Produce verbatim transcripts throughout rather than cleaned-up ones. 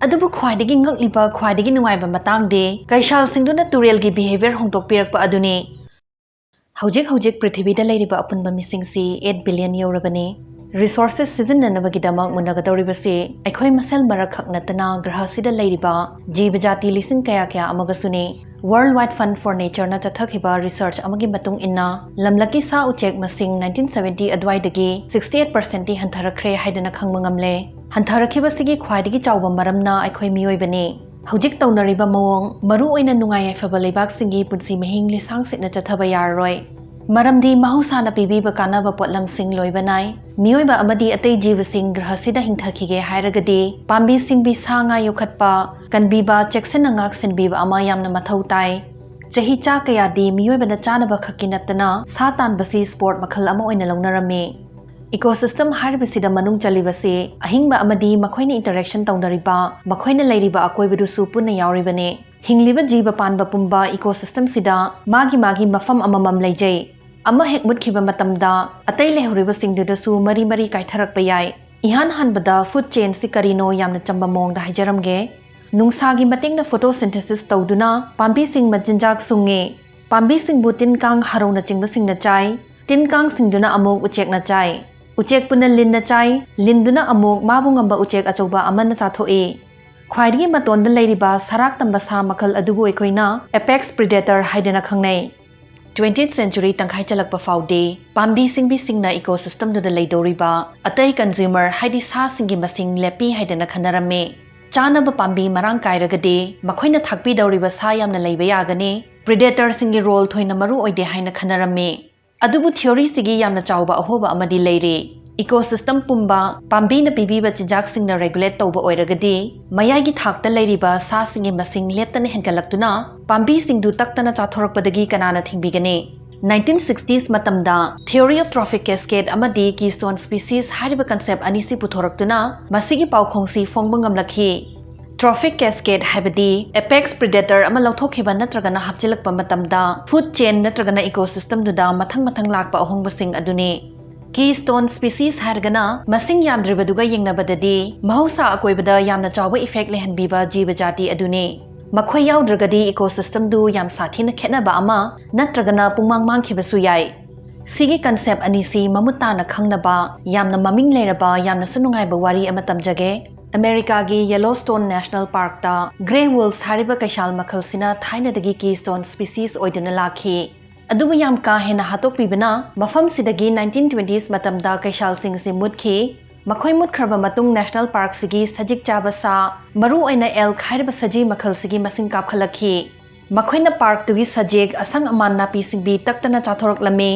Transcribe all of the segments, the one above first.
ꯑꯗꯨꯕꯨ ꯈ꯭ꯋꯥꯏꯗꯒꯤ ꯉꯛꯂꯤꯕ, ꯈ꯭ꯋꯥꯏꯗꯒꯤ ꯅꯨꯡꯉꯥꯏꯕ ꯃꯇꯥꯡꯗꯤ ꯀꯩꯁꯥꯜꯁꯤꯡꯗꯨꯅ ꯇꯨꯔꯦꯜꯒꯤ behavior ꯍꯣꯡꯗꯣꯛꯄꯤꯔꯛꯄ ꯑꯗꯨꯅꯤ꯫ ꯍꯧꯖꯤꯛ ꯍꯧꯖꯤꯛ ꯄ꯭ꯔꯤꯊꯤꯕꯤꯗ ꯂꯩꯔꯤꯕ ꯑꯄꯨꯟꯕ ꯃꯤꯁꯤꯡꯁꯤ eight billion ꯌꯧꯔꯕꯅꯤ꯫ Resources ꯁꯤꯖꯤꯟꯅꯅꯕꯒꯤꯗꯃꯛ ꯃꯨꯟꯅꯒꯗꯧꯔꯤꯕꯁꯤ ꯑꯩꯈꯣꯏ ꯃꯁꯦꯜ ꯃꯔꯛꯈꯛ ꯅꯠꯇꯅ ꯒ꯭ꯔꯍꯁꯤꯗ ꯂꯩꯔꯤꯕ ꯖꯤꯕ ꯖꯥꯇꯤ ꯂꯤꯁꯤꯡ ꯀꯌꯥ ꯀꯌꯥ ꯑꯃꯒꯁꯨꯅꯤ꯫ World Wide Fund for Nature ꯅ ꯆꯠꯊꯈꯤꯕ research ꯑꯃꯒꯤ ꯃꯇꯨꯡ ꯏꯟꯅ, ꯂꯝꯂꯛꯀꯤ ꯁꯥ ꯎꯆꯦꯛ ꯃꯁꯤꯡ nineteen seventy ꯑꯗꯨꯋꯥꯏꯗꯒꯤ sixty eight percent ꯇꯤ ꯍꯟꯊꯔꯛꯈ꯭ꯔꯦ ꯍꯥꯏꯗꯅ ꯈꯪꯕ ꯉꯝꯂꯦ꯫ ꯍꯟꯊꯔꯛꯈꯤꯕꯁꯤꯒꯤ ꯈ꯭ꯋꯥꯏꯗꯒꯤ ꯆꯥꯎꯕ ꯃꯔꯝꯅ ꯑꯩꯈꯣꯏ ꯃꯤꯑꯣꯏꯕꯅꯤ꯫ ꯍꯧꯖꯤꯛ ꯇꯧꯅꯔꯤꯕ ꯃꯑꯣꯡ, ꯃꯔꯨ ꯑꯣꯏꯅ ꯅꯨꯡꯉꯥꯏ ꯌꯥꯏꯐꯕ ꯂꯩꯕꯥꯛꯁꯤꯡꯒꯤ ꯄꯨꯟꯁꯤ ꯃꯍꯤꯡ ꯂꯤꯁꯥꯡ ꯁꯤꯠꯅ ꯆꯠꯊꯕ ꯌꯥꯔꯔꯣꯏ꯫ ꯃꯔꯝꯗꯤ ꯃꯍꯧꯁꯥꯅ ꯄꯤꯕꯤꯕ ꯀꯥꯟꯅꯕ ꯄꯣꯠꯂꯝꯁꯤꯡ ꯂꯣꯏꯕ ꯅꯥꯏ꯫ ꯃꯤꯑꯣꯏꯕ ꯑꯃꯗꯤ ꯑꯇꯩ ꯖꯤꯕꯁꯤꯡ ꯒ꯭ꯔꯍꯁꯤꯗ ꯍꯤꯡꯊꯈꯤꯒꯦ ꯍꯥꯏꯔꯒꯗꯤ, ꯄꯥꯝꯕꯤ ꯁꯤꯡꯕꯤ ꯁꯥ ꯉꯥ ꯌꯣꯛꯈꯠꯄ, ꯀꯟꯕꯤꯕ, ꯆꯦꯛꯁꯤꯟꯅ ꯉꯥꯛ ꯁꯦꯟꯕꯤꯕ ꯑꯃ ꯌꯥꯝꯅ ꯃꯊꯧ ꯇꯥꯏ꯫ ꯆꯍꯤ ꯆꯥ ꯀꯌꯥꯗꯤ ꯃꯤꯑꯣꯏꯕꯅ ꯆꯥꯅꯕ ꯈꯛꯀꯤ ꯅꯠꯇꯅ ꯁꯥ ꯇꯥꯟꯕꯁꯤ sport ꯃꯈꯜ ꯑꯃ ꯑꯣꯏꯅ ꯂꯧꯅꯔꯝꯃꯤ꯫ Ecosystem ꯍꯥꯏꯔꯤꯕꯁꯤꯗ ꯃꯅꯨꯡ ꯆꯜꯂꯤꯕꯁꯤ ꯑꯍꯤꯡꯕ ꯑꯃꯗꯤ ꯃꯈꯣꯏꯅ interaction ꯇꯧꯅꯔꯤꯕ, ꯃꯈꯣꯏꯅ ꯂꯩꯔꯤꯕ ꯑꯀꯣꯏꯕꯗꯨꯁꯨ ꯄꯨꯟꯅ ꯌꯥꯎꯔꯤꯕꯅꯤ꯫ ꯍꯤꯡꯂꯤꯕ ꯖꯤꯕ ꯄꯥꯟꯕ ꯄꯨꯝꯕ ecosystem ꯁꯤꯗ ꯃꯥꯒꯤ ꯃꯥꯒꯤ ꯃꯐꯝ ꯑꯃꯃꯝ ꯂꯩꯖꯩ꯫ ꯑꯃ ꯍꯦꯛ ꯃꯨꯠꯈꯤꯕ ꯃꯇꯝꯗ, ꯑꯇꯩ ꯂꯩꯍꯧꯔꯤꯕꯁꯤꯡꯗꯨꯗꯁꯨ ꯃꯔꯤ ꯃꯔꯤ ꯀꯥꯏꯊꯔꯛꯄ ꯌꯥꯏ꯫ ꯏꯍꯥꯟ ꯍꯥꯟꯕꯗ food chain ꯁꯤ ꯀꯔꯤꯅꯣ ꯌꯥꯝꯅ ꯆꯝꯕ ꯃꯑꯣꯡꯗ ꯍꯥꯏꯖꯔꯝꯒꯦ꯫ ꯅꯨꯡꯁꯥꯒꯤ ꯃꯇꯦꯡꯅ photosynthesis ꯇꯧꯗꯨꯅ ꯄꯥꯝꯕꯤꯁꯤꯡ ꯃꯆꯤꯟꯖꯥꯛ ꯁꯨꯡꯉꯤ꯫ ꯄꯥꯝꯕꯤꯁꯤꯡꯕꯨ ꯇꯤꯟ ꯀꯥꯡ ꯍꯔꯧꯅꯆꯤꯡꯕꯁꯤꯡꯅ ꯆꯥꯏ꯫ ꯇꯤꯟ ꯀꯥꯡꯁꯤꯡꯗꯨꯅ ꯑꯃꯨꯛ ꯎꯆꯦꯛꯅ ꯆꯥꯏ꯫ ꯎꯆꯦꯛ ꯄꯨꯟꯅ ꯂꯤꯟꯅ ꯆꯥꯏ꯫ ꯂꯤꯟꯗꯨꯅ ꯑꯃꯨꯛ ꯃꯥꯕꯨ ꯉꯝꯕ ꯎꯆꯦꯛ ꯑꯆꯧꯕ ꯑꯃꯅ ꯆꯥꯊꯣꯛꯏ꯫ ꯈ꯭ꯋꯥꯏꯗꯒꯤ ꯃꯇꯣꯟꯗ ꯂꯩꯔꯤꯕ ꯁꯔꯥꯛ ꯇꯝꯕ ꯁꯥ ꯃꯈꯜ ꯑꯗꯨꯕꯨ ꯑꯩꯈꯣꯏꯅ apex predator ꯍꯥꯏꯗꯅ ꯈꯪꯅꯩ꯫ Twentieth century ꯇꯪꯈꯥꯏ ꯆꯜꯂꯛꯄ ꯐꯥꯎꯗꯤ ꯄꯥꯝꯕꯤ ꯁꯤꯡꯕꯤꯁꯤꯡꯅ ecosystem ꯗꯨꯗ ꯂꯩꯗꯧꯔꯤꯕ ꯑꯇꯩ consumer ꯍꯥꯏꯗꯤ ꯁꯥꯁꯤꯡꯒꯤ ꯃꯁꯤꯡ ꯂꯦꯞꯄꯤ ꯍꯥꯏꯗꯅ ꯈꯟꯅꯔꯝꯃꯤ꯫ ꯆꯥꯅꯕ ꯄꯥꯝꯕꯤ ꯃꯔꯥꯡ ꯀꯥꯏꯔꯒꯗꯤ ꯃꯈꯣꯏꯅ ꯊꯥꯛꯄꯤꯗꯧꯔꯤꯕ ꯁꯥ ꯌꯥꯝꯅ ꯂꯩꯕ ꯌꯥꯒꯅꯤ꯫ Predator ꯁꯤꯡꯒꯤ role ꯊꯣꯏꯅ ꯃꯔꯨ ꯑꯣꯏꯗꯦ ꯍꯥꯏꯅ ꯈꯟꯅꯔꯝꯃꯤ꯫ ꯑꯗꯨꯕꯨ theory ꯁꯤꯒꯤ ꯌꯥꯝꯅ ꯆꯥꯎꯕ ꯑꯍꯣꯕ ꯑꯃꯗꯤ ꯂꯩꯔꯤ꯫ Ecosystem ꯄꯨꯝꯕ ꯄꯥꯝꯕꯤꯅ ꯄꯤꯕꯤꯕ ꯆꯤꯟꯖꯥꯛꯁꯤꯡꯅ regulate ꯇꯧꯕ ꯑꯣꯏꯔꯒꯗꯤ, ꯃꯌꯥꯏꯒꯤ ꯊꯥꯛꯇ ꯂꯩꯔꯤꯕ ꯁꯥꯁꯤꯡꯒꯤ ꯃꯁꯤꯡ ꯂꯦꯞꯇꯅ ꯍꯦꯟꯒꯠꯂꯛꯇꯨꯅ ꯄꯥꯝꯕꯤꯁꯤꯡꯗꯨ ꯇꯛꯇꯅ ꯆꯥꯊꯣꯔꯛꯄꯗꯒꯤ ꯀꯅꯥꯅ ꯊꯤꯡꯕꯤꯒꯅꯤ? Nineteen sixties ꯃꯇꯝꯗ theory of trophic cascade ꯑꯃꯗꯤ keystone species ꯍꯥꯏꯔꯤꯕ concept ꯑꯅꯤꯁꯤ ꯄꯨꯊꯣꯔꯛꯇꯨꯅ ꯃꯁꯤꯒꯤ ꯄꯥꯎꯈꯣꯡꯁꯤ ꯐꯣꯡꯕ ꯉꯝꯂꯛꯈꯤ꯫ Trophic cascade ꯍꯥꯏꯕꯗꯤ apex predator ꯑꯃ ꯂꯧꯊꯣꯛꯈꯤꯕ ꯅꯠꯇ꯭ꯔꯒꯅ ꯍꯥꯞꯆꯤꯜꯂꯛꯄ ꯃꯇꯝꯗ food chain ꯅꯠꯇ꯭ꯔꯒꯅ ecosystem ꯗꯨꯗ ꯃꯊꯪ ꯃꯊꯪ ꯂꯥꯛꯄ ꯑꯍꯣꯡꯕꯁꯤꯡ ꯑꯗꯨꯅꯤ꯫ Keystone species ꯍꯥꯏꯔꯒꯅ ꯃꯁꯤꯡ ꯌꯥꯝꯗ꯭ꯔꯤꯕꯗꯨꯒ ꯌꯦꯡꯅꯕꯗꯗꯤ ꯃꯍꯧꯁꯥ ꯑꯀꯣꯏꯕꯗ ꯌꯥꯝꯅ ꯆꯥꯎꯕ effect ꯂꯩꯍꯟꯕꯤꯕ ꯖꯤꯕ ꯖꯥꯇꯤ ꯑꯗꯨꯅꯤ꯫ ꯃꯈꯣꯏ ꯌꯥꯎꯗ꯭ꯔꯒꯗꯤ ecosystem ꯗꯨ ꯌꯥꯝ ꯁꯥꯊꯤꯅ ꯈꯦꯠꯅꯕ ꯑꯃ ꯅꯠꯇ꯭ꯔꯒꯅ ꯄꯨꯡꯃꯥꯡ ꯃꯥꯡꯈꯤꯕꯁꯨ ꯌꯥꯏ꯫ ꯁꯤꯒꯤ concept ꯑꯅꯤꯁꯤ ꯃꯃꯨꯠ ꯇꯥꯅ ꯈꯪꯅꯕ ꯌꯥꯝꯅ ꯃꯃꯤꯡ ꯂꯩꯔꯕ ꯌꯥꯝꯅꯁꯨ ꯅꯨꯡꯉꯥꯏꯕ ꯋꯥꯔꯤ ꯑꯃ ꯇꯝꯖꯒꯦ꯫ ꯑꯃꯦꯔꯤꯀꯥꯒꯤ Yellowstone National Park ꯇ grey wolves ꯍꯥꯏꯔꯤꯕ ꯀꯩꯁꯥꯜ ꯃꯈꯜꯁꯤꯅ ꯊꯥꯏꯅꯗꯒꯤ keystone species ꯑꯣꯏꯗꯨꯅ ꯂꯥꯛꯈꯤ꯫ ꯑꯗꯨꯕꯨ ꯌꯥꯝ ꯀꯥ ꯍꯦꯟꯅ ꯍꯥꯠꯇꯣꯛꯄꯤꯕꯅ ꯃꯐꯝꯁꯤꯗꯒꯤ nineteen twenties ꯃꯇꯝꯗ ꯀꯩꯁꯥꯜꯁꯤꯡꯁꯤ ꯃꯨꯠꯈꯤ꯫ ꯃꯈꯣꯏ ꯃꯨꯠꯈ꯭ꯔꯕ ꯃꯇꯨꯡ national park ꯁꯤꯒꯤ ꯁꯖꯤꯛ ꯆꯥꯕ ꯁꯥ, ꯃꯔꯨ ꯑꯣꯏꯅ elk ꯍꯥꯏꯔꯤꯕ ꯁꯖꯤ ꯃꯈꯜꯁꯤꯒꯤ ꯃꯁꯤꯡ ꯀꯥꯞꯈꯠꯂꯛꯈꯤ꯫ ꯃꯈꯣꯏꯅ park ꯇꯨꯒꯤ ꯁꯖꯤꯛ, ꯑꯁꯪ ꯑꯃꯥꯟ, ꯅꯥꯄꯤ ꯁꯤꯡꯕꯤ ꯇꯛꯇꯅ ꯆꯥꯊꯣꯔꯛꯂꯝꯃꯤ꯫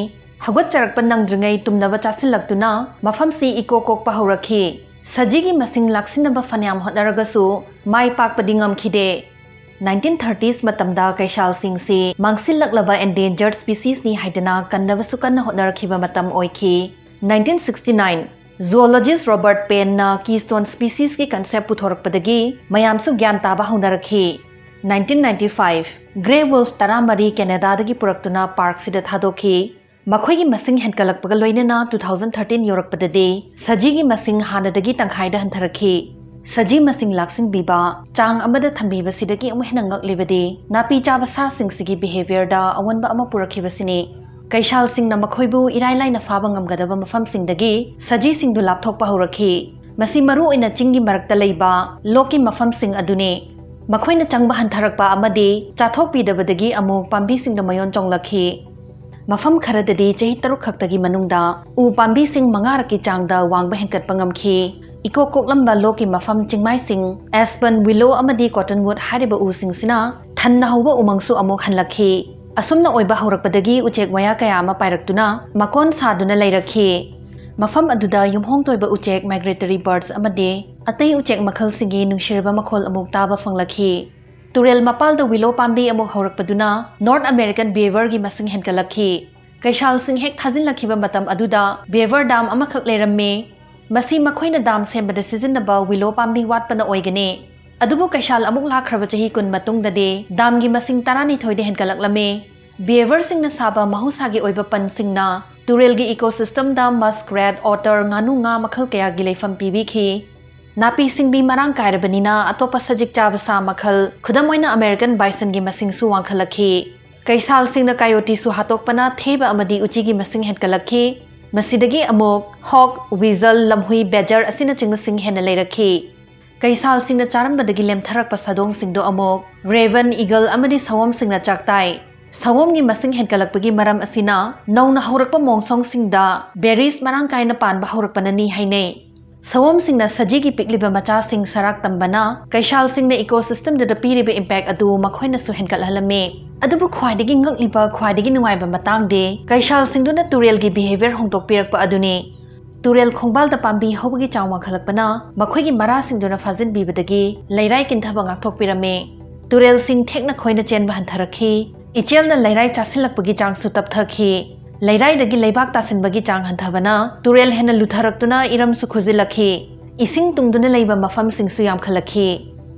ꯍꯧꯒꯠꯆꯔꯛꯄ ꯅꯪꯗ꯭ꯔꯤꯉꯩ ꯇꯨꯝꯅꯕ ꯆꯥꯁꯤꯜꯂꯛꯇꯨꯅ ꯃꯐꯝꯁꯤ ꯏꯀꯣꯛ ꯀꯣꯛꯄ ꯍꯧꯔꯛꯈꯤ꯫ ꯁꯖꯤꯒꯤ ꯃꯁꯤꯡ ꯂꯥꯛꯁꯤꯟꯅꯕ ꯐꯅꯌꯥꯝ ꯍꯣꯠꯅꯔꯒꯁꯨ ꯃꯥꯏ ꯄꯥꯛꯄꯗꯤ ꯉꯝꯈꯤꯗꯦ꯫ Nineteen thirties ꯃꯇꯝꯗ ꯀꯩꯁꯥꯜꯁꯤꯡꯁꯤ ꯃꯥꯡꯁꯤꯜꯂꯛꯂꯕ endangered species ꯅꯤ ꯍꯥꯏꯗꯅ ꯀꯟꯅꯕꯁꯨ ꯀꯟꯅ ꯍꯣꯠꯅꯔꯛꯈꯤꯕ ꯃꯇꯝ ꯑꯣꯏꯈꯤ꯫ Nineteen sixty nine, zoologist Robert Payne ꯅ keystone species ꯀꯤ concept ꯄꯨꯊꯣꯔꯛꯄꯗꯒꯤ ꯃꯌꯥꯝꯁꯨ ꯒ꯭ꯌꯥꯟ ꯇꯥꯕ ꯍꯧꯅꯔꯛꯈꯤ꯫ Nineteen ninety five, grey wolf ꯇꯔꯥꯃꯔꯤ ꯀꯦꯅꯦꯗꯥꯗꯒꯤ ꯄꯨꯔꯛꯇꯨꯅ park ꯁꯤꯗ ꯊꯥꯗꯣꯛꯈꯤ꯫ ꯃꯈꯣꯏꯒꯤ ꯃꯁꯤꯡ ꯍꯦꯟꯒꯠꯂꯛꯄꯒ ꯂꯣꯏꯅꯅ two thousand thirteen ꯌꯧꯔꯛꯄꯗꯗꯤ ꯁꯖꯤꯒꯤ ꯃꯁꯤꯡ ꯍꯥꯟꯅꯗꯒꯤ ꯇꯪꯈꯥꯏꯗ ꯍꯟꯊꯔꯛꯈꯤ꯫ ꯁꯖꯤ ꯃꯁꯤꯡ ꯂꯥꯛꯁꯤꯟꯕꯤꯕ, ꯆꯥꯡ ꯑꯃꯗ ꯊꯝꯕꯤꯕꯁꯤꯗꯒꯤ ꯑꯃꯨꯛ ꯍꯦꯟꯅ ꯉꯛꯂꯤꯕꯗꯤ ꯅꯥꯄꯤ ꯆꯥꯕ ꯁꯥꯁꯤꯡꯁꯤꯒꯤ behaviour ꯗ ꯑꯑꯣꯟꯕ ꯑꯃ ꯄꯨꯔꯛꯈꯤꯕꯁꯤꯅꯤ꯫ ꯀꯩꯁꯥꯜꯁꯤꯡꯅ ꯃꯈꯣꯏꯕꯨ ꯏꯔꯥꯏ ꯂꯥꯏꯅ ꯐꯥꯕ ꯉꯝꯒꯗꯕ ꯃꯐꯝꯁꯤꯡꯗꯒꯤ ꯁꯖꯤꯁꯤꯡꯗꯨ ꯂꯥꯞꯊꯣꯛꯄ ꯍꯧꯔꯛꯈꯤ꯫ ꯃꯁꯤ ꯃꯔꯨ ꯑꯣꯏꯅ ꯆꯤꯡꯒꯤ ꯃꯔꯛꯇ ꯂꯩꯕ ꯂꯣꯛꯀꯤ ꯃꯐꯝꯁꯤꯡ ꯑꯗꯨꯅꯤ꯫ ꯃꯈꯣꯏꯅ ꯆꯪꯕ ꯍꯟꯊꯔꯛꯄ ꯑꯃꯗꯤ ꯆꯥꯊꯣꯛꯄꯤꯗꯕꯗꯒꯤ ꯑꯃꯨꯛ ꯄꯥꯝꯕꯤꯁꯤꯡꯗ ꯃꯌꯣꯟ ꯆꯣꯡꯂꯛꯈꯤ꯫ ꯃꯐꯝ ꯈꯔꯗꯗꯤ ꯆꯍꯤ ꯇꯔꯨꯛ ꯈꯛꯇꯒꯤ ꯃꯅꯨꯡꯗ ꯎ ꯄꯥꯝꯕꯤꯁꯤꯡ ꯃꯉꯥꯔꯛꯀꯤ ꯆꯥꯡꯗ ꯋꯥꯡꯕ ꯍꯦꯟꯒꯠꯄ ꯉꯝꯈꯤ꯫ ꯏꯀꯣꯛ ꯀꯣꯛꯂꯝꯕ ꯂꯣꯛꯀꯤ ꯃꯐꯝ ꯆꯤꯡꯃꯥꯏꯁꯤꯡ, aspen, willow ꯑꯃꯗꯤ cottonwood ꯍꯥꯏꯔꯤꯕ ꯎꯁꯤꯡꯁꯤꯅ ꯊꯟꯅ ꯍꯧꯕ ꯎꯃꯪꯁꯨ ꯑꯃꯨꯛ ꯍꯜꯂꯛꯈꯤ꯫ ꯑꯁꯨꯝꯅ ꯑꯣꯏꯕ ꯍꯧꯔꯛꯄꯗꯒꯤ ꯎꯆꯦꯛ ꯋꯥꯌꯥ ꯀꯌꯥ ꯑꯃ ꯄꯥꯏꯔꯛꯇꯨꯅ ꯃꯀꯣꯟ ꯁꯥꯗꯨꯅ ꯂꯩꯔꯛꯈꯤ꯫ ꯃꯐꯝ ꯑꯗꯨꯗ ꯌꯨꯝꯍꯣꯡ ꯇꯣꯏꯕ ꯎꯆꯦꯛ, migratory birds, ꯑꯃꯗꯤ ꯑꯇꯩ ꯎꯆꯦꯛ ꯃꯈꯜꯁꯤꯡꯒꯤ ꯅꯨꯡꯁꯤꯔꯕ ꯃꯈꯣꯜ ꯑꯃꯨꯛ ꯇꯥꯕ ꯐꯪꯂꯛꯈꯤ꯫ ꯇꯨꯔꯦꯜ ꯃꯄꯥꯜꯗ willow ꯄꯥꯝꯕꯤ ꯑꯃꯨꯛ ꯍꯧꯔꯛꯄꯗꯨꯅ North American beaver ꯒꯤ ꯃꯁꯤꯡ ꯍꯦꯟꯒꯠꯂꯛꯈꯤ꯫ ꯀꯩꯁꯥꯜꯁꯤꯡ ꯍꯦꯛ ꯊꯥꯖꯤꯜꯂꯛꯈꯤꯕ ꯃꯇꯝ ꯑꯗꯨꯗ beaver dam ꯑꯃꯈꯛ ꯂꯩꯔꯝꯃꯤ꯫ ꯃꯁꯤ ꯃꯈꯣꯏꯅ dam ꯁꯦꯝꯕꯗ ꯁꯤꯖꯤꯟꯅꯕ willow ꯄꯥꯝꯕꯤ ꯋꯥꯠꯄꯅ ꯑꯣꯏꯒꯅꯤ꯫ ꯑꯗꯨꯕꯨ ꯀꯩꯁꯥꯜ ꯑꯃꯨꯛ ꯂꯥꯛꯈ꯭ꯔꯕ ꯆꯍꯤ ꯀꯨꯟ ꯃꯇꯨꯡꯗꯗꯤ dam ꯒꯤ ꯃꯁꯤꯡ ꯇꯔꯥꯅꯤꯊꯣꯏꯗ ꯍꯦꯟꯒꯠꯂꯛꯂꯝꯃꯤ꯫ Beaver ꯁꯤꯡꯅ ꯁꯥꯕ ꯃꯍꯧꯁꯥꯒꯤ ꯑꯣꯏꯕ ꯄꯟꯁꯤꯡꯅ ꯇꯨꯔꯦꯜꯒꯤ ecosystemꯗ muskrat, otter, ꯉꯥꯅꯨ ꯉꯥ ꯃꯈꯜ ꯀꯌꯥꯒꯤ ꯂꯩꯐꯝ ꯄꯤꯕꯤꯈꯤ꯫ ꯅꯥꯄꯤ ꯁꯤꯡꯕꯤ ꯃꯔꯥꯡ ꯀꯥꯏꯔꯕꯅꯤꯅ ꯑꯇꯣꯞꯄ ꯁꯖꯤꯛ ꯆꯥꯕ ꯁꯥ ꯃꯈꯜ, ꯈꯨꯗꯝ ꯑꯣꯏꯅ American bisonꯒꯤ ꯃꯁꯤꯡꯁꯨ ꯋꯥꯡꯈꯠꯂꯛꯈꯤ꯫ ꯀꯩꯁꯥꯜꯁꯤꯡꯅ coyoteꯁꯨ ꯍꯥꯠꯇꯣꯛꯄꯅ ꯊꯦꯕ ꯑꯃꯗꯤ ꯎꯆꯤꯒꯤ ꯃꯁꯤꯡ ꯍꯦꯟꯒꯠꯂꯛꯈꯤ꯫ ꯃꯁꯤꯗꯒꯤ ꯑꯃꯨꯛ hawk, weasel, ꯂꯝꯍꯨꯏ, badger ꯑꯁꯤꯅꯆꯤꯡꯕꯁꯤꯡ ꯍꯦꯟꯅ ꯂꯩꯔꯛꯈꯤ꯫ ꯀꯩꯁꯥꯜꯁꯤꯡꯅ ꯆꯥꯔꯝꯕꯗꯒꯤ ꯂꯦꯝꯊꯔꯛꯄ ꯁꯥꯗꯣꯡꯁꯤꯡꯗꯨ ꯑꯃꯨꯛ raven, eagle ꯑꯃꯗꯤ ꯁꯑꯣꯝꯁꯤꯡꯅ ꯆꯥꯛ ꯇꯥꯏ꯫ ꯁꯑꯣꯝꯒꯤ ꯃꯁꯤꯡ ꯍꯦꯟꯒꯠꯂꯛꯄꯒꯤ ꯃꯔꯝ ꯑꯁꯤꯅ ꯅꯧꯅ ꯍꯧꯔꯛꯄ ꯃꯣꯡꯁꯣꯡꯁꯤꯡꯗ berries ꯃꯔꯥꯡ ꯀꯥꯏꯅ ꯄꯥꯟꯕ ꯍꯧꯔꯛꯄꯅꯅꯤ ꯍꯥꯏꯅꯩ꯫ ꯁꯑꯣꯝꯁꯤꯡꯅ ꯁꯖꯤꯒꯤ ꯄꯤꯛꯂꯤꯕ ꯃꯆꯥꯁꯤꯡ ꯁꯔꯥꯛ ꯇꯝꯕꯅ ꯀꯩꯁꯥꯜꯁꯤꯡꯅ ecosystemꯗꯨꯗ ꯄꯤꯔꯤꯕ impact ꯑꯗꯨ ꯃꯈꯣꯏꯅꯁꯨ ꯍꯦꯟꯒꯠꯍꯜꯂꯝꯃꯤ꯫ ꯑꯗꯨꯕꯨ ꯈ꯭ꯋꯥꯏꯗꯒꯤ ꯉꯛꯂꯤꯕ, ꯈ꯭ꯋꯥꯏꯗꯒꯤ ꯅꯨꯡꯉꯥꯏꯕ ꯃꯇꯥꯡꯗꯤ ꯀꯩꯁꯥꯜꯁꯤꯡꯗꯨꯅ ꯇꯨꯔꯦꯜꯒꯤ behavior ꯍꯣꯡꯗꯣꯛꯄꯤꯔꯛꯄ ꯑꯗꯨꯅꯤ꯫ ꯇꯨꯔꯦꯜ ꯈꯣꯡꯕꯥꯜꯗ ꯄꯥꯝꯕꯤ ꯍꯧꯕꯒꯤ ꯆꯥꯡ ꯋꯥꯡꯈꯠꯂꯛꯄꯅ ꯃꯈꯣꯏꯒꯤ ꯃꯔꯥꯁꯤꯡꯗꯨꯅ ꯐꯥꯖꯤꯟꯕꯤꯕꯗꯒꯤ ꯂꯩꯔꯥꯏ ꯀꯤꯟꯊꯕ ꯉꯥꯛꯊꯣꯛꯄꯤꯔꯝꯃꯤ꯫ ꯇꯨꯔꯦꯜꯁꯤꯡ ꯊꯦꯛꯅ ꯈꯣꯏꯅ ꯆꯦꯟꯕ ꯍꯟꯊꯔꯛꯈꯤ꯫ ꯏꯆꯦꯜꯅ ꯂꯩꯔꯥꯏ ꯆꯥꯁꯤꯜꯂꯛꯄꯒꯤ ꯆꯥꯡꯁꯨ ꯇꯞꯊꯈꯤ꯫ ꯂꯩꯔꯥꯏꯗꯒꯤ ꯂꯩꯕꯥꯛ ꯇꯥꯁꯤꯟꯕꯒꯤ ꯆꯥꯡ ꯍꯟꯊꯕꯅ ꯇꯨꯔꯦꯜ ꯍꯦꯟꯅ ꯂꯨꯊꯔꯛꯇꯨꯅ ꯏꯔꯝꯁꯨ ꯈꯨꯖꯤꯜꯂꯛꯈꯤ꯫ ꯏꯁꯤꯡ ꯇꯨꯡꯗꯨꯅ ꯂꯩꯕ ꯃꯐꯝꯁꯤꯡꯁꯨ ꯌꯥꯝꯈꯠꯂꯛꯈꯤ꯫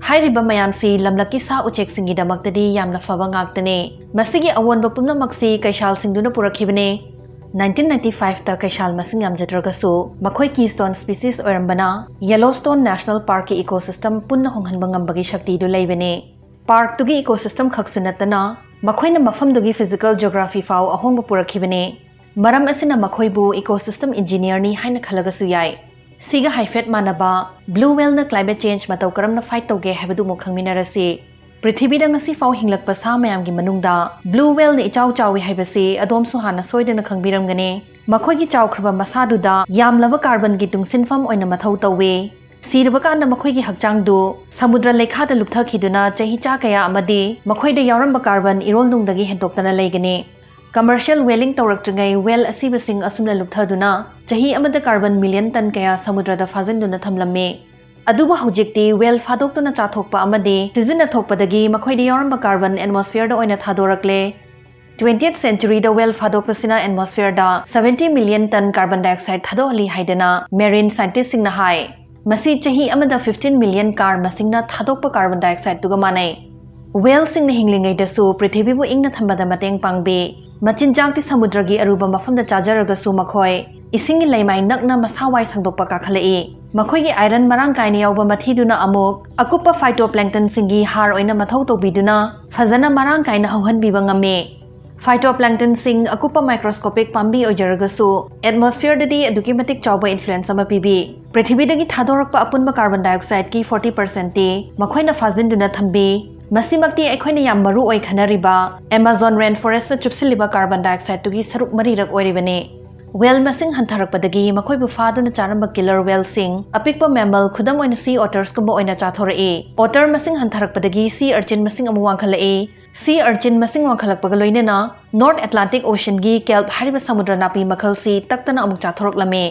ꯍꯥꯏꯔꯤꯕ ꯃꯌꯥꯝꯁꯤ ꯂꯝꯂꯛꯀꯤ ꯁꯥ ꯎꯆꯦꯛꯁꯤꯡꯒꯤꯗꯃꯛꯇꯗꯤ ꯌꯥꯝꯅ ꯐꯕ ꯉꯥꯛꯇꯅꯤ꯫ ꯃꯁꯤꯒꯤ ꯑꯑꯣꯟꯕ ꯄꯨꯝꯅꯃꯛꯁꯤ ꯀꯩꯁꯥꯜꯁꯤꯡꯗꯨꯅ ꯄꯨꯔꯛꯈꯤꯕꯅꯤ꯫ Nineteen ninety five ꯇ ꯀꯩꯁꯥꯜ ꯃꯁꯤꯡ ꯌꯥꯝꯖꯗ꯭ꯔꯒꯁꯨ, ꯃꯈꯣꯏ keystone species ꯑꯣꯏꯔꯝꯕꯅ Yellowstone National Park ꯀꯤ ecosystem ꯄꯨꯟꯅ ꯍꯣꯡꯍꯟꯕ ꯉꯝꯕꯒꯤ ꯁꯛꯇꯤꯗꯨ ꯂꯩꯕꯅꯤ꯫ Park ꯇꯨꯒꯤ ecosystem ꯈꯛꯁꯨ ꯅꯠꯇꯅ, ꯃꯈꯣꯏꯅ ꯃꯐꯝꯗꯨꯒꯤ physical geography ꯐꯥꯎ ꯑꯍꯣꯡꯕ ꯄꯨꯔꯛꯈꯤꯕꯅꯤ꯫ ꯃꯔꯝ ꯑꯁꯤꯅ ꯃꯈꯣꯏꯕꯨ ecosystem engineer ꯅꯤ ꯍꯥꯏꯅ ꯈꯜꯂꯒꯁꯨ ꯌꯥꯏ꯫ ꯁꯤꯒ ꯍꯥꯏꯐꯦꯠ ꯃꯥꯟꯅꯕ, blue whale ꯅ climate change ꯃꯇꯧ ꯀꯔꯝꯅ fight ꯇꯧꯒꯦ ꯍꯥꯏꯕꯗꯨ ꯑꯃꯨꯛ ꯈꯪꯃꯤꯟꯅꯔꯁꯤ꯫ ꯄ꯭ꯔꯤꯊꯤꯕꯤꯗ ꯉꯁꯤ ꯐꯥꯎ ꯍꯤꯡꯂꯛꯄ ꯁꯥ ꯃꯌꯥꯝꯒꯤ ꯃꯅꯨꯡꯗ blue whale ꯅ ꯏꯆꯥꯎ ꯆꯥꯎꯏ ꯍꯥꯏꯕꯁꯤ ꯑꯗꯣꯝꯁꯨ ꯍꯥꯟꯅ ꯁꯣꯏꯗꯅ ꯈꯪꯕꯤꯔꯝꯒꯅꯤ꯫ ꯃꯈꯣꯏꯒꯤ ꯆꯥꯎꯈ꯭ꯔꯕ ꯃꯁꯥꯗꯨꯗ ꯌꯥꯝꯂꯕ carbon ꯒꯤ ꯇꯨꯡꯁꯤꯟꯐꯝ ꯑꯣꯏꯅ ꯃꯊꯧ ꯇꯧꯏ꯫ ꯁꯤꯔꯕ ꯀꯥꯟꯗ ꯃꯈꯣꯏꯒꯤ ꯍꯛꯆꯥꯡꯗꯨ ꯁꯃꯨꯗ꯭ꯔ ꯂꯩꯈꯥꯗ ꯂꯨꯞꯊꯈꯤꯗꯨꯅ ꯆꯍꯤꯆꯥ ꯀꯌꯥ ꯑꯃꯗꯤ ꯃꯈꯣꯏꯗ ꯌꯥꯎꯔꯝꯕ carbon ꯏꯔꯣꯜꯅꯨꯡꯗꯒꯤ ꯍꯦꯟꯗꯣꯛꯇꯅ ꯂꯩꯒꯅꯤ꯫ Commercial whaling ꯇꯧꯔꯛꯇ꯭ꯔꯤꯉꯩ whale ꯑꯁꯤꯕꯁꯤꯡ ꯑꯁꯨꯝꯅ ꯂꯨꯞꯊꯗꯨꯅ ꯆꯍꯤ ꯑꯃꯗ carbon million ton ꯀꯌꯥ ꯁꯃꯨꯗ꯭ꯔꯗ ꯐꯥꯖꯤꯟꯗꯨꯅ ꯊꯝꯂꯝꯃꯤ꯫ ꯑꯗꯨꯕꯨ ꯍꯧꯖꯤꯛꯇꯤ whale ꯐꯥꯗꯣꯛꯇꯨꯅ ꯆꯥꯊꯣꯛꯄ ꯑꯃꯗꯤ ꯁꯤꯖꯤꯟꯅꯊꯣꯛꯄꯗꯒꯤ ꯃꯈꯣꯏꯗ ꯌꯥꯎꯔꯝꯕ carbon atmosphere ꯗ ꯑꯣꯏꯅ ꯊꯥꯗꯣꯔꯛꯂꯦ꯫ Twentieth century ꯗ whale ꯐꯥꯗꯣꯛꯄꯁꯤꯅ atmosphere ꯗ seventy million ton carbon dioxide ꯊꯥꯗꯣꯛꯍꯜꯂꯤ ꯍꯥꯏꯗꯅ marine scientist ꯁꯤꯡꯅ ꯍꯥꯏ꯫ ꯃꯁꯤ ꯆꯍꯤ ꯑꯃꯗ fifteen million car ꯃꯁꯤꯡꯅ ꯊꯥꯗꯣꯛꯄ carbon dioxide ꯇꯨꯒ ꯃꯥꯟꯅꯩ꯫ Whaleꯁꯤꯡꯅ ꯍꯤꯡꯂꯤꯉꯩꯗꯁꯨ ꯄ꯭ꯔꯤꯊꯤꯕꯤꯕꯨ ꯏꯪꯅ ꯊꯝꯕꯗ ꯃꯇꯦꯡ ꯄꯥꯡꯕꯤ꯫ ꯃꯆꯤꯟꯖꯥꯛꯇꯤ ꯁꯃꯨꯗ꯭ꯔꯒꯤ ꯑꯔꯨꯕ ꯃꯐꯝꯗ ꯆꯥꯖꯔꯒꯁꯨ ꯃꯈꯣꯏ ꯏꯁꯤꯡꯒꯤ ꯂꯩꯃꯥꯏ ꯅꯛꯅ ꯃꯁꯥ ꯋꯥꯏ ꯁꯟꯗꯣꯛꯄ ꯀꯥꯈꯠꯂꯛꯏ꯫ ꯃꯈꯣꯏꯒꯤ iron ꯃꯔꯥꯡ ꯀꯥꯏꯅ ꯌꯥꯎꯕ ꯃꯊꯤꯗꯨꯅ ꯑꯃꯨꯛ ꯑꯀꯨꯞꯄ phytoplanktonꯁꯤꯡꯒꯤ ꯍꯥꯔ ꯑꯣꯏꯅ ꯃꯊꯧ ꯇꯧꯕꯤꯗꯨꯅ ꯐꯖꯅ ꯃꯔꯥꯡ ꯀꯥꯏꯅ ꯍꯧꯍꯟꯕꯤꯕ ꯉꯝꯃꯤ꯫ Phytoplanktonꯁꯤꯡ ꯑꯀꯨꯞꯄ microscopic ꯄꯥꯝꯕꯤ ꯑꯣꯏꯖꯔꯒꯁꯨ atmosphereꯗꯗꯤ ꯑꯗꯨꯛꯀꯤ ꯃꯇꯤꯛ ꯆꯥꯎꯕ influence ꯑꯃ ꯄꯤꯕꯤ꯫ ꯄ꯭ꯔꯤꯊꯤꯕꯤꯗꯒꯤ ꯊꯥꯗꯣꯔꯛꯄ ꯑꯄꯨꯟꯕ carbon dioxideꯀꯤ forty percentꯇꯤ ꯃꯈꯣꯏꯅ ꯐꯥꯖꯤꯟꯗꯨꯅ ꯊꯝꯕꯤ꯫ ꯃꯁꯤꯃꯛꯇꯤ ꯑꯩꯈꯣꯏꯅ ꯌꯥꯝ ꯃꯔꯨ ꯑꯣꯏ ꯈꯟꯅꯔꯤꯕ Amazon rainforestꯅ ꯆꯨꯞꯁꯤꯜꯂꯤꯕ carbon dioxideꯇꯨꯒꯤ ꯁꯔꯨꯛ ꯃꯔꯤꯔꯛ ꯑꯣꯏꯔꯤꯕꯅꯤ꯫ Whale ꯃꯁꯤꯡ ꯍꯟꯊꯔꯛꯄꯗꯒꯤ ꯃꯈꯣꯏꯕꯨ ꯐꯥꯗꯨꯅ ꯆꯥꯔꯝꯕ killer whaleꯁꯤꯡ, ꯑꯄꯤꯛꯄ mammal, ꯈꯨꯗꯝ ꯑꯣꯏꯅ sea ottersꯀꯨꯝꯕ ꯑꯣꯏꯅ ꯆꯥꯊꯣꯔꯛꯏ꯫ Otter ꯃꯁꯤꯡ ꯍꯟꯊꯔꯛꯄꯗꯒꯤ sea urchin ꯃꯁꯤꯡ ꯑꯃꯨꯛ ꯋꯥꯡꯈꯠꯂꯛꯏ꯫ Sea urchinꯃꯁꯤꯡ ꯋꯥꯡꯈꯠꯂꯛꯄꯒ ꯂꯣꯏꯅꯅ North Atlantic Oceanꯒꯤ kelp ꯍꯥꯏꯔꯤꯕ ꯁꯃꯨꯗ꯭ꯔ ꯅꯥꯄꯤ ꯃꯈꯜꯁꯤ ꯇꯛꯇꯅ ꯑꯃꯨꯛ ꯆꯥꯊꯣꯔꯛꯂꯝꯃꯤ꯫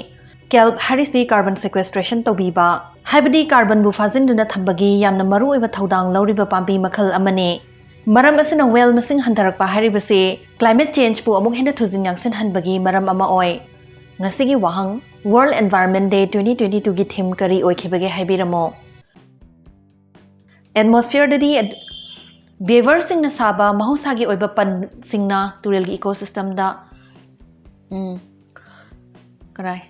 Kelp ꯍꯥꯏꯔꯤꯁꯤ carbon sequestration ꯇꯧꯕꯤꯕ, ꯍꯥꯏꯕꯗꯤ carbonꯕꯨ ꯐꯥꯖꯤꯟꯗꯨꯅ ꯊꯝꯕꯒꯤ ꯌꯥꯝꯅ ꯃꯔꯨꯑꯣꯏꯕ ꯊꯧꯗꯥꯡ ꯂꯧꯔꯤꯕ ꯄꯥꯝꯕꯤ ꯃꯈꯜ ꯑꯃꯅꯤ꯫ ꯃꯔꯝ ꯑꯁꯤꯅ whale ꯃꯁꯤꯡ ꯍꯟꯊꯔꯛꯄ ꯍꯥꯏꯔꯤꯕꯁꯤ climate changeꯄꯨ ꯑꯃꯨꯛ ꯍꯦꯟꯅ ꯊꯨꯖꯤꯟ ꯌꯥꯡꯁꯤꯟꯍꯟꯕꯒꯤ ꯃꯔꯝ ꯑꯃ ꯑꯣꯏ꯫ ꯉꯁꯤꯒꯤ ꯋꯥꯍꯪ, World Environment Day twenty twenty twoꯒꯤ theme ꯀꯔꯤ ꯑꯣꯏꯈꯤꯕꯒꯦ ꯍꯥꯏꯕꯤꯔꯝꯃꯣ꯫ Atmosphereꯗꯗꯤ ad- beaverꯁꯤꯡꯅ ꯁꯥꯕ ꯃꯍꯧꯁꯥꯒꯤ ꯑꯣꯏꯕ ꯄꯟꯁꯤꯡꯅ ꯇꯨꯔꯦꯜꯒꯤ ecosystemꯗ, ꯎꯝ, ꯀꯔꯥꯏ?